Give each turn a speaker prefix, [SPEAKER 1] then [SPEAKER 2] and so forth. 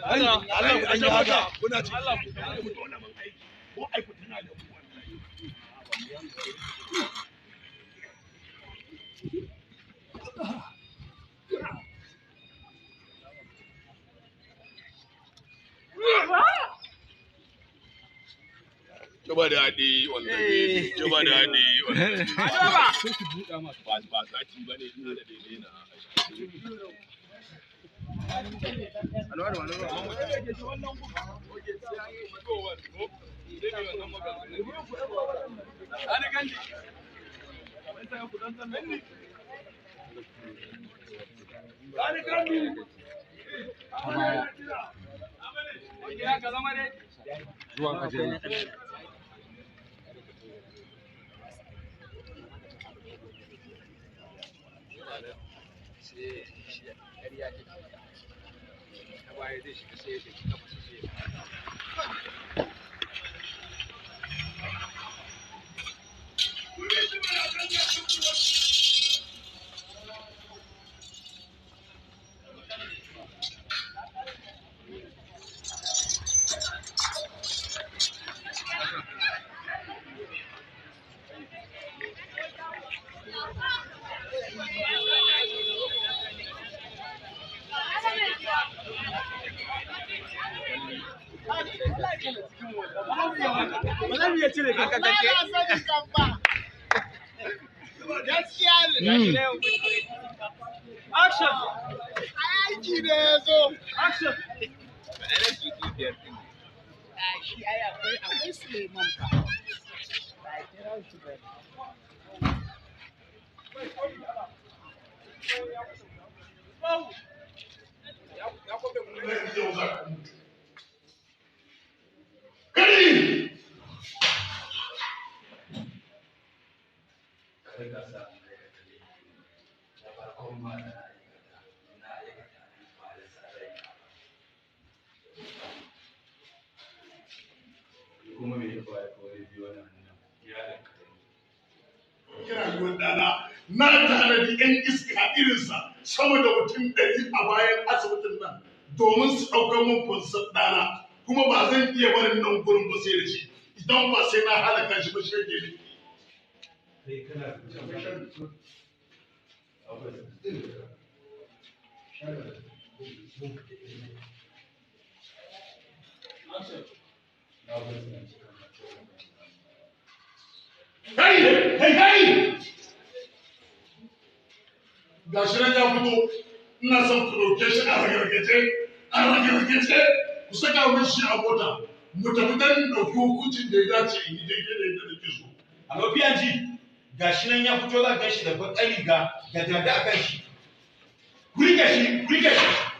[SPEAKER 1] Allah ku dan yi haka kuna ci Allah ku tona man aiki ko ai ku tana da ku wallahi. Jaba daɗi wallahi, jaba daɗi wallahi. Ba sati ba ne ina da daidai na.
[SPEAKER 2] Zuwan ajali.
[SPEAKER 3] Action!
[SPEAKER 4] Aiki ne ya zo.
[SPEAKER 3] Action!
[SPEAKER 4] Shi ai akwai Suleiman fa. Ba a kira shi ba.
[SPEAKER 1] Yau za ka mutu. Kai!
[SPEAKER 5] Kai ka sa an aikata laifi na farkon ma da na aikata, na aikata ne ba da sa raina ba. Kuma me ya faru ko ya biyo wannan hannun iyalin ka ne?
[SPEAKER 1] Kira yiwuwar ɗana na tanadi 'yan iska irinsa sama da mutum 100 a bayan asibitin nan domin su ɗaukar mun fansar ɗana, kuma ba zan iya barin nan gurin ba sai da shi, idan ba sai na halaka shi ba shege ne.
[SPEAKER 5] Kai kana zancen
[SPEAKER 1] Kai! Kai! Kai! Ga shi nan ya fito, ina son ku ɗauke shi a ragargaje, a ragargaje, ku saka min shi a mota, mu tafi dan ɗauki hukuncin da ya dace in yi daidai da yadda nake so.
[SPEAKER 6] Alo PNG, gashi nan ya fito za ka shi da baƙar riga da dada a kan shi. Ku rike shi, ku rike shi.